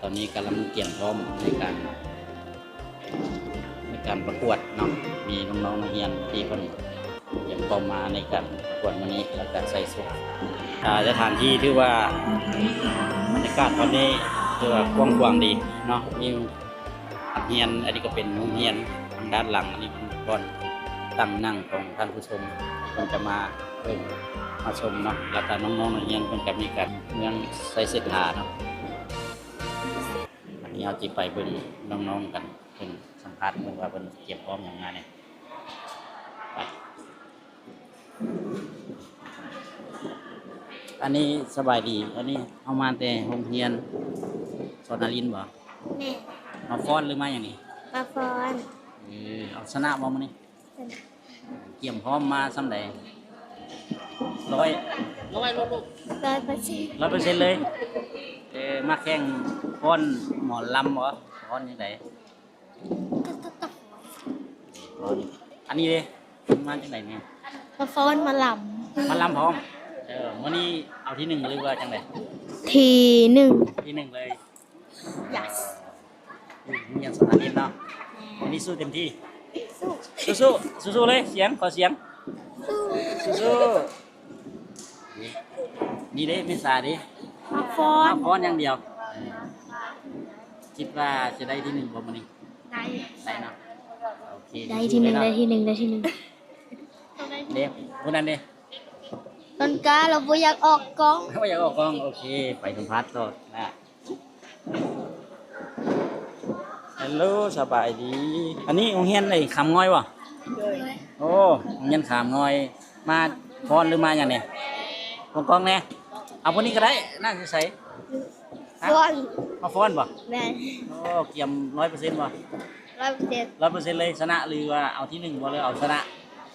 ຕອນນີ້ກຳລັງກຽມພ້ອມໃນການ ໃນການປະກວດເນາະ. ມີນ້ອງໆນັກຮຽນທີ່ເພິ່ນກຽມພ້ອມມາໃນການປະກວດມື້ນີ້ ແລ້ວກະໃສ່ຊຸດ ອາ ສະຖານທີ່ຖືວ່າ ບັນຍາກາດຕອນນີ້ຖືວ່າກວ້າງຂວາງດີເນາະ. ມີ ນັກຮຽນ ອັນນີ້ກໍເປັນໂຮງຮຽນ. ທາງດ້ານຫຼັງອັນນີ້ເປັນບ່ອນນັ່ງຂອງທ່ານຜູ້ຊົມ ເພິ່ນຈະມາເບິ່ງມາຊົມເນາະ. ແລ້ວກໍນ້ອງໆນັກຮຽນເພິ່ນກໍມີການເມືອງໄຊເສດຖາເນາະ. ອັນນີ້ເຮົາຊິໄປເບິ່ງນ້ອງໆກັນ ເພິ່ນສຳພາດເບິ່ງວ່າເພິ່ນກຽມພ້ອມຫຍັງມາແດ່. ໄປ. ອັນນີ້ສະບາຍດີ. ອັນນີ້ເຮົາມາແຕ່ໂຮງຮຽນສອນນາລິນບໍ່? ແມ່ນ. ມາຟ້ອນຫຼືມາຫຍັງນີ້? ມາຟ້ອນ. ເອີ ເອົາຊະນະບໍ່ມື້ນີ້? ຊະນະ. ກຽມພ້ອມມາສ່ຳໃດ? ຮ້ອຍ ຮ້ອຍເປີເຊັນ ຮ້ອຍເປີເຊັນເລີຍ. ເອີ ມາແຂ່ງຟ້ອນໝໍລຳບໍ່? ຟ້ອນຈັ່ງໃດ? ອັນນີ້ເດ້ ມາຈັ່ງໃດນີ້? ມາຟ້ອນມາລຳ ມາລຳພ້ອມ. ເອີ ມື້ນີ້ເອົາທີໜຶ່ງຫຼືວ່າຈັ່ງໃດ? ທີໜຶ່ງ ທີໜຶ່ງເລີຍ. Yes. ຢູ່ໂຮງຮຽນສອນນາລິນເນາະ. ແມ່ນ. ມື້ນີ້ສູ້ເຕັມທີ່. ສູ້ ສູ້ໆ ສູ້ໆເລີຍ. ສຽງ ຂໍສຽງ. ສູ້ໆ. ນີ້ເດ້ ເມສາເດ້ ມາຟ້ອນ ມາຟ້ອນຢ່າງດຽວ. ຄິດວ່າຈະໄດ້ທີໜຶ່ງບໍ່ມື້ນີ້? ໄດ້ ໄດ້ເນາະ. ໂອເຄ ໄດ້ທີໜຶ່ງ ໄດ້ທີໜຶ່ງ ໄດ້ທີໜຶ່ງ. ເດ້ ຜູ້ນັ້ນເດ້ ຕົ້ນກ້າ ລາວບໍ່ຢາກອອກກ້ອງ ບໍ່ຢາກອອກກ້ອງ. ໂອເຄ ໄປສຳພາດຕໍ່ນະ. ຮັລໂຫຼ ສະບາຍດີ. ອັນນີ້ໂຮງຮຽນໃດ? ຂາມງອຍບໍ່? ໂດຍ. ໂອ້ ໂຮງຮຽນຂາມງອຍ. ມາຟ້ອນຫຼືມາຫຍັງນີ້? ກອງໆແດ່. ເອົາພວກນີ້ກໍໄດ້. ນັ່ງຢູ່ໃສ? ຮະ? ຟ້ອນ. ມາຟ້ອນບໍ່? ແມ່ນ. ໂອ້ ກຽມຮ້ອຍເປີເຊັນບໍ່? ຮ້ອຍເປີເຊັນ. ຮ້ອຍເປີເຊັນເລີຍ. ຊະນະຫຼືວ່າເອົາທີໜຶ່ງບໍ່ ຫຼືເອົາຊະນະ?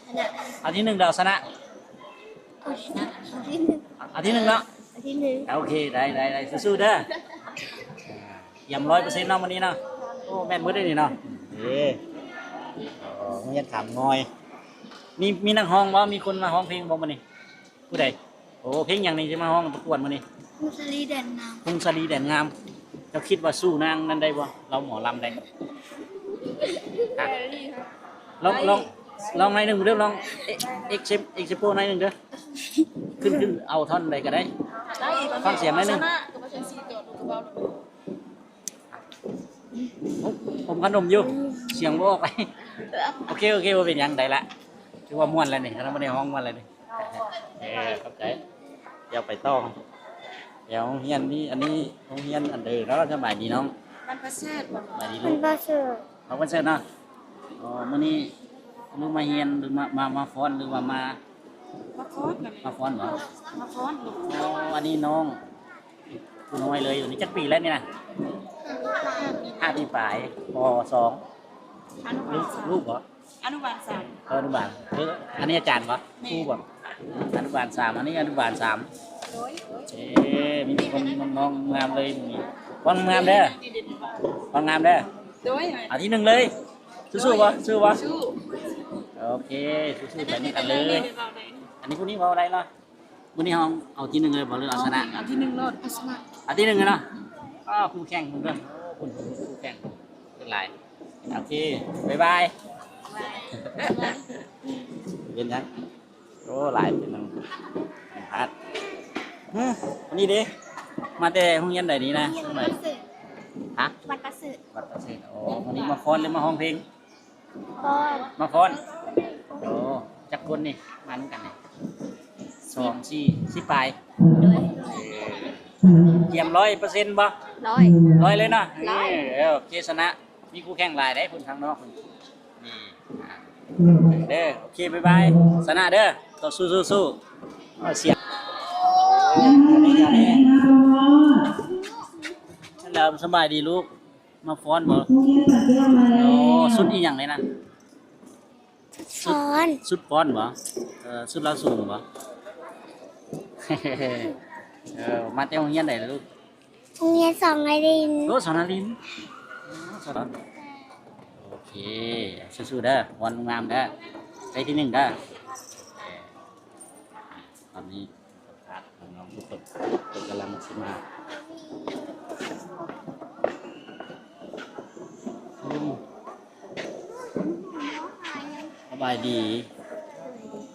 ຊະນະ. ເອົາທີໜຶ່ງ ຫຼືເອົາຊະນະ? ເອົາທີໜຶ່ງ. ເອົາທີໜຶ່ງເນາະ. ເອົາທີໜຶ່ງ. ໂອເຄ ໄດ້ໆໆ ສູ້ໆເດີ. ກຽມຮ້ອຍເປີເຊັນເນາະມື້ນີ້ເນາະ. ໂອ້ ແມ່ນເບິດເດ້ນີ້ເນາະ. ເອີ ໂຮງຮຽນຂາມງອຍ. ມີ ມີນັກຮ້ອງບໍ່? ມີຄົນມາຮ້ອງເພງບໍ່ມື້ນີ້? ຜູ້ໃດ? ໂອ້ ເພງຫຍັງນີ້ຊິມາຮ້ອງປະກວດມື້ນີ້? ກຸງສາລີແດນງາມ. ກຸງສາລີແດນງາມ. ເຈົ້າຄິດວ່າສູ້ນາງນັ້ນໄດ້ບໍ່? ລາວໝໍລຳໄດ໋. ຮະ? ລອງ ລອງ ລອງໜ້ອຍໜຶ່ງເດີ ລອງເອັກ ເອັກເຊັບ ເອັກເຊັບໂປໜ້ອຍໜຶ່ງເດີ. ຂຶ້ນ ຂຶ້ນເອົາທ່ອນໃດກໍໄດ້. ໄດ້. ຟັງສຽງໜ້ອຍໜຶ່ງ. ໂອ້ ອມຂະໜົມຢູ່ ສຽງບໍ່ອອກ. ໂອເຄ ໂອເຄ ບໍ່ເປັນຫຍັງ ໄດ້ລະ. ຖືວ່າມ່ວນແລ້ວນີ້ ຄັນບໍ່ໄດ້ຮ້ອງມ່ວນແລ້ວນີ້. ເອີ ຂອບໃຈ. ດຽວໄປຕໍ່. ດຽວໂຮງຮຽນນີ້ ອັນນີ້ໂຮງຮຽນອັນໃດເນາະ? ສະບາຍດີນ້ອງ. ບັນປະເສີດ. ສະບາຍດີລູກ. ບັນປະເສີດ. ເອົາ ວັນເຊີນເນາະ. ອໍ ມື້ນີ້ລູກມາຮຽນ ຫຼືມາ ມາ ມາຟ້ອນ ຫຼືວ່າມາ ມາຟ້ອນ. ມາຟ້ອນບໍ? ມາຟ້ອນ. ອໍ ອັນນີ້ນ້ອງຜູ້ນ້ອຍເລີຍ. ອັນນີ້ຈັກປີແລ້ວນີ້ນະ? ຫ້າປີປາຍ. ປ.ສອງ. ອະນຸບານສາມ. ລູກບໍ? ອະນຸບານສາມ. ເອີ ອະນຸບານ. ເອີ ອັນນີ້ອາຈານບໍ? ແມ່ນ. ຄູບໍ? ອະນຸບານສາມ. ອັນນີ້ອະນຸບານສາມ. ໂດຍ. ເອີ ມີແຕ່ຄົນນ້ອງໆງາມເລີຍມື້ນີ້. ຟັງງາມເດີ ຟັງງາມເດີ. ໂດຍ. ເອົາທີໜຶ່ງເລີຍ. ສູ້ໆບໍ່? ສູ້ບໍ່? ສູ້. ໂອເຄ ສູ້ໆໄປນຳກັນເລີຍ. ອັນນີ້ຜູ້ນີ້ເວົ້າໄດ້ເນາະ. ມື້ນີ້ເຮົາເອົາທີໜຶ່ງເລີຍບໍ່ ຫຼືເອົາຊະນະ? ເອົາທີໜຶ່ງໂລດ. ເອົາຊະນະ. ເອົາທີໜຶ່ງເລີຍເນາະ. ອ້າວ ຄູ່ແຂ່ງເພິ່ນເດີ. ໂອ້ ຄູແຂ່ງເພິ່ນຫຼາຍ. ໂອເຄ ບາຍບາຍ. ເປັນຫຍັງ? ໂອ້ ຫຼາຍເປັນຫຍັງ? ພາດ. ຮະ? ອັນນີ້ເດ້ ມາແຕ່ໂຮງຮຽນໃດນີ້ນະ? ໂຮງຮຽນວັດປະເສີດ. ຮະ? ວັດປະເສີດ. ວັດປະເສີດ. ໂອ້ ມື້ນີ້ມາຟ້ອນ ຫຼືມາຮ້ອງເພງ? ຟ້ອນ. ມາຟ້ອນ. ໂອ້ ຈັກຄົນນີ້ ມານຳກັນນີ້? ສອງ ສີ່ ສິບປາຍ. ໂດຍ. ກຽມຮ້ອຍເປີເຊັນບໍ່? ຮ້ອຍ. ຮ້ອຍເລີຍເນາະ. ຮ້ອຍ. ເອີ ໂອເຄ ຊະນະ. ມີຄູ່ແຂ່ງຫຼາຍເດ້ ເພິ່ນທາງນອກເພິ່ນ. ນີ້ ອ່າ ເດີ ໂອເຄ ບາຍບາຍ. ຊະນະເດີ. ຕໍ່ສູ້ໆໆ. ເອົາ ສຽງ. ເຮັລໂລ ສະບາຍດີລູກ. ມາຟ້ອນບໍ່? ໂອ້ ຊຸດອີ່ຫຍັງນີ້ນະ? ຟ້ອນ. ຊຸດ ຊຸດຟ້ອນບໍ່? ເອີ ຊຸດລາວສູງບໍ່? ເອີ ມາແຕ່ໂຮງຮຽນໃດລະລູກ? ໂຮງຮຽນສອງນາລິນ. ໂອ້ ສອງນາລິນ. ໂອເຄ ສູ້ໆເດີ ຟ້ອນງາມເດີ ໄດ້ທີໜຶ່ງເດີ. ຕອນນີ້ ສຳພາດນ້ອງໆທຸກຄົນ ເພິ່ນກຳລັງຊິມາ. ສະບາຍດີ.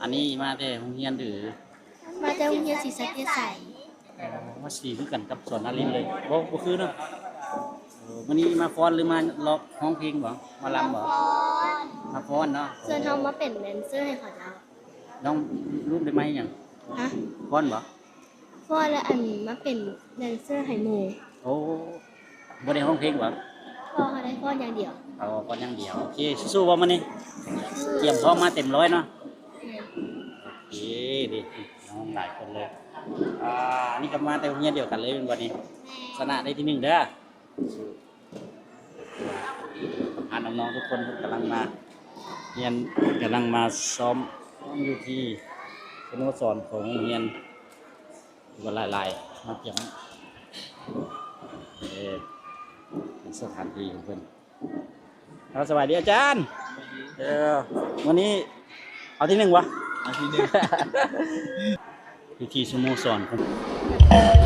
ອັນນີ້ມາແຕ່ໂຮງຮຽນຫຼື? ມາແຕ່ໂຮງຮຽນສີສັດເທຍໄຊ. ອໍ ມາສີຄືກັນກັບສອນນາລິນເລີຍ. ບໍ່ ບໍ່ຄືເນາະ. ເອີ ມື້ນີ້ມາຟ້ອນຫຼືມາລອກຮ້ອງເພງບໍ? ມາລຳບໍ? ມາຟ້ອນ ມາຟ້ອນເນາະ. ເຊີນເຮົາມາເປັນແດນເຊີໃຫ້ເຂົາເຈົ້າ. ນ້ອງລູກໄດ້ມາເຮັດຫຍັງ? ຮະ? ຟ້ອນບໍ? ຟ້ອນ ແລະ ອັນ ມາເປັນແດນເຊີໃຫ້ໝູ່. ໂອ້ ບໍ່ໄດ້ຮ້ອງເພງບໍ? ບໍ່ ເຮົາໄດ້ຟ້ອນຢ່າງດຽວ. ເອົາ ຟ້ອນຢ່າງດຽວ. ໂອເຄ ສູ້ໆ ບໍ່ມື້ນີ້? ຕຽມພ້ອມມາເຕັມຮ້ອຍເນາະ. ແມ່ນ. ໂອເຄ ເດ ນ້ອງຫຼາຍຄົນເລີຍ. ອ່າ ອັນນີ້ກໍມາແຕ່ໂຮງຮຽນດຽວກັນເລີຍແມ່ນບໍ່ນີ້? ແມ່ນ. ຊະນະໄດ້ທີໜຶ່ງເດີ. ພານ້ອງໆ ທຸກຄົນ ເພິ່ນກຳລັງມາຮຽນ ກຳລັງມາຊ້ອມຢູ່ທີ່ສະໂມສອນຂອງໂຮງຮຽນ ກໍຫຼາຍໆ ມາກຽມ ເອີ ເປັນສະຖານທີ່ຂອງເພິ່ນ. ເອົາ ສະບາຍດີອາຈານ. ເອີ ມື້ນີ້ເອົາທີໜຶ່ງວະ? ເອົາທີໜຶ່ງ. ຢູ່ທີ່ສະໂມສອນຂອງ